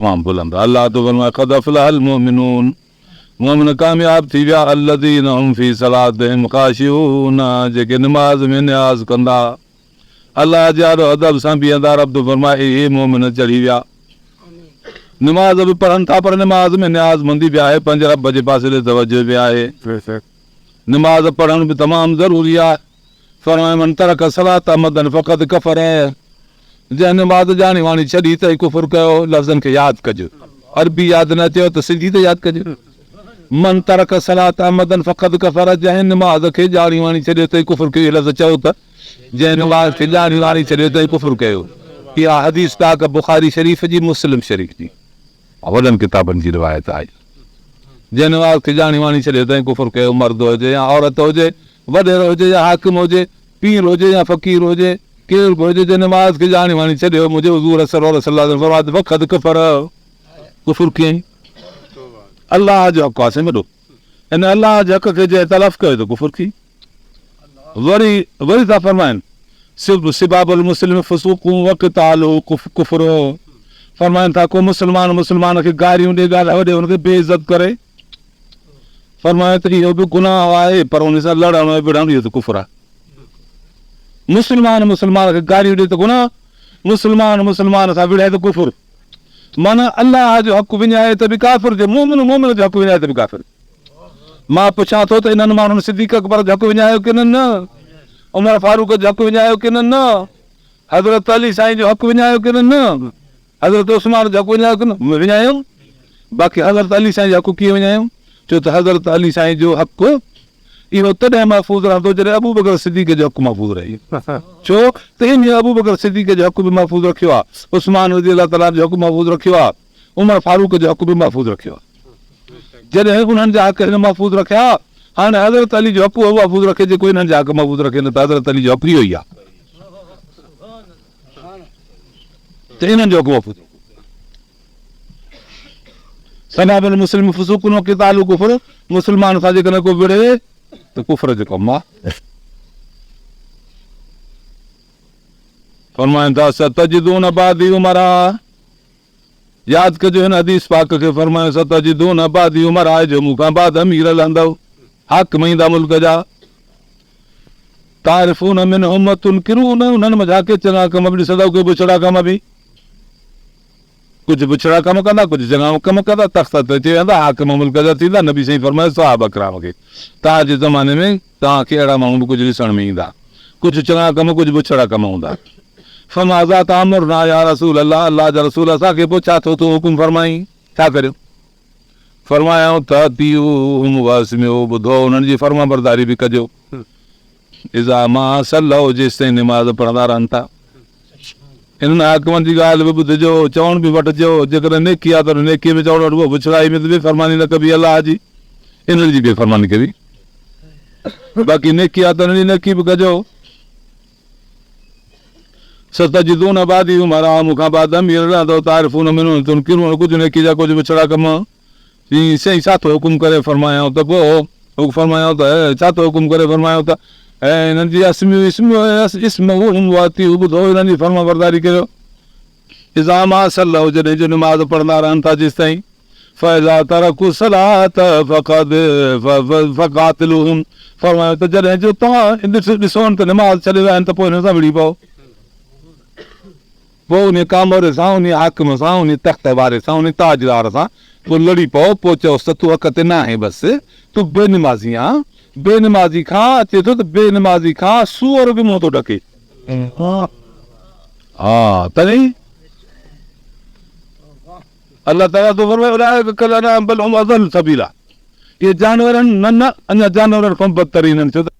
تمام بلند آهي. الله ٿو فرمائي، قد افلح المؤمنون، مؤمن ڪامياب ٿي ويا، الذين هم في صلاتهم خاشعون، جيڪي نماز ۾ نياز ڪندا، الله جي آڏو ادب سان بيهندا. رب ٿو فرمائي، اهي مؤمن چڙهي ويا، نماز به پڙهن ٿا پر نماز ۾ نياز مندي به آهي، پنهنجي رب جي پاسي ڏي توجه به آهي. نماز پڙهڻ به تمام ضروري آهي. فرمائي، من ترڪ الصلاة عمدا فقد ڪفر، جنهن نماز ڄاڻي واڻي ڇڏي تنهن ڪفر ڪيو. لفظن کي ياد ڪجو، عربي ياد نه اچيو ته سنڌي ته ياد ڪجو. من ترڪ الصلاة عمدا فقد ڪفر، جنهن نماز کي ڄاڻي واڻي ڇڏيو تنهن ڪفر ڪيو. اهي لفظ چئو ته جنهن نماز کي ڄاڻي واڻي ڇڏيو تنهن ڪفر ڪيو. اها حديث پاڪ بخاري شريف جي، مسلم شريف جي وڏن ڪتابن جي روايت آهي. جنهن نماز کي ڄاڻي واڻي ڇڏيو تنهن ڪفر ڪيو، مرد هجي يا عورت هجي، وڏيرو هجي يا حاڪم هجي، پير هجي يا فقير هجي، ڪير به هجي، جنهن نماز کي ڄاڻي واڻي ڇڏيو، منهنجي حضور سرور صلي الله عليه وسلم فرمايو ته فقد ڪفر، ڪفر ڪيائين. الله جو حق آهي سائين وڏو، ان الله جي حق کي جنهن تلف ڪيو ته ڪفر ٿي. وري وري ٿا فرمائن، سباب المسلم فسوق وقتاله ڪفر، فرمائن ٿا ڪو مسلمان مسلمان کي گاريون ڏي، ڳالهه وڏي ان کي بي عزت ڪري، فرمايو ته اهو به گناهه آهي پر ان سان لڙڻ ۽ وڙهڻ اهو ته ڪفر آهي. مسلمان مسلمان کي گاريون ڏي ته گناهه، مسلمان مسلمان سان وڙهي ته ڪفر. معنيٰ الله جو حق وڃائي ته به ڪافر ٿئي، مؤمن مؤمن جو حق وڃائي ته به ڪافر. مان پڇان ٿو ته انهن ماڻهن صديق اڪبر جو حق وڃايو ڪين نه؟ عمر فاروق جو حق وڃايو ڪين نه؟ حضرت علي سائين جو حق وڃايو ڪين نه؟ حضرت عثمان جو حق وڃايو ڪين نه؟ وڃايو. باقي حضرت علي سائين جو حق ڪيئن وڃايو؟ ڇو ته حضرت علي سائين جو حق اهو تڏهن محفوظ رهندو جڏهن ابوبڪر صديق جو حق محفوظ رهي. ڇو ته انهيء ابوبڪر صديق جو حق به محفوظ رکيو آهي، عثمان رضي الله تعالٰي عنه جو حق محفوظ رکيو آهي، عمر فاروق جو حق به محفوظ رکيو آهي. جڏهن انهن جا حق هن محفوظ رکيا، هاڻي حضرت علي جو حق اهو محفوظ رکي جيڪو انهن جا حق محفوظ رکي، نه ته حضرت علي جو حق اهو ئي آهي ته انهن جو حق محفوظ رکو. سباب المسلم فسوق وقتال ڪفر، مسلمان سان جيڪڏهن ڪو وڙهي ته ڪفر جو ڪم آهي. فرمائن ٿا ستجدون بعدي امراء، ياد ڪجو هن حديث پاڪ کي، فرمايو ستجدون بعدي امراء، جو مون کان بعد امير لهندؤ، حاڪم ايندا ملڪ جا، تعرفون منهم وتنڪرون، انهن منجهان ڪي چڱا ڪم به ڏسندؤ ڪي بڇڙا ڪم به، ڪجهه بڇڙا ڪم ڪندا ڪجهه چڱا ڪم ڪندا، تخت تي اچي ويهندا، حاڪم ملڪ جا ٿيندا. نبي سائين فرمايو صحابه ڪرام کي توهان جي زماني ۾ توهان کي اهڙا ماڻهو به ڪجهه ڏسڻ ۾ ايندا، ڪجهه چڱا ڪم ڪجهه بڇڙا ڪم هوندا. فماذا تامرنا يا رسول الله، الله جا رسول اسان کي پوء ڇا ٿو تون حڪم فرمائين، ڇا ڪريون؟ فرمايائون ته اطيعوهم واسمعوا، ٻڌو انهن جي فرمانبرداري به ڪجو. اذا ما صلوا، جيستائين نماز پڙهندا رهن ٿا. انهن حاڪمن جي ڳالهه به ٻڌجو، چوڻ به وٺجو، جيڪڏهن نيڪي آهي ته ان نيڪيء ۾ چوڻ وٺبو، بڇڙائي ۾ ته بي فرماني نه ڪبي الله جي، انهن جي بي فرماني ڪبي. باقي نيڪي آهي ته انهن جي نيڪي به ڪجو. ستجدون بعدي امراء، مون کان بعد امير رهندؤ، تعرفون منهم تنڪرون، ڪجهه نيڪي جا ڪجهه بڇڙا ڪم. چيائين، سائين ڇا ٿو حڪم ڪري؟ فرمايائون ته پوء فرمايائون ته ڇا ٿو حڪم ڪري؟ فرمايائون ته اي انهن جي اسمعوا واطيعوا، ٻڌو انهن جي فرمانبرداري ڪريو. اذا ما صلوا، جڏهن جو نماز پڙهندا رهن ٿا جيستائين، فاذا ترڪوا الصلاة فقد فقاتلوهم، فرمايو ته جڏهن جو توهان ڏسو ته نماز ڇڏي ويا آهن ته پوء انهن سان وڙهي پئو. پوء انهيء ڪاموري سان، انهيء حاڪم سان، انهيء تخت واري سان، انهيء تاجدار سان پوء لڙي پئو، پوء چئوس ته تون حق تي نه آهين، بس تون بي نمازي آن، بي نمازي کان اچي ٿو ته بي نمازي کان سوئر به منهن ٿو ڍڪي. ها تڏهن الله تعاليٰ ٿو فرمائي اولئک ڪالانعام بل هم اضل سبيلا، اهي جانور آهن، نه نه اڃا جانورن کان بدترين آهن، ڇو ته.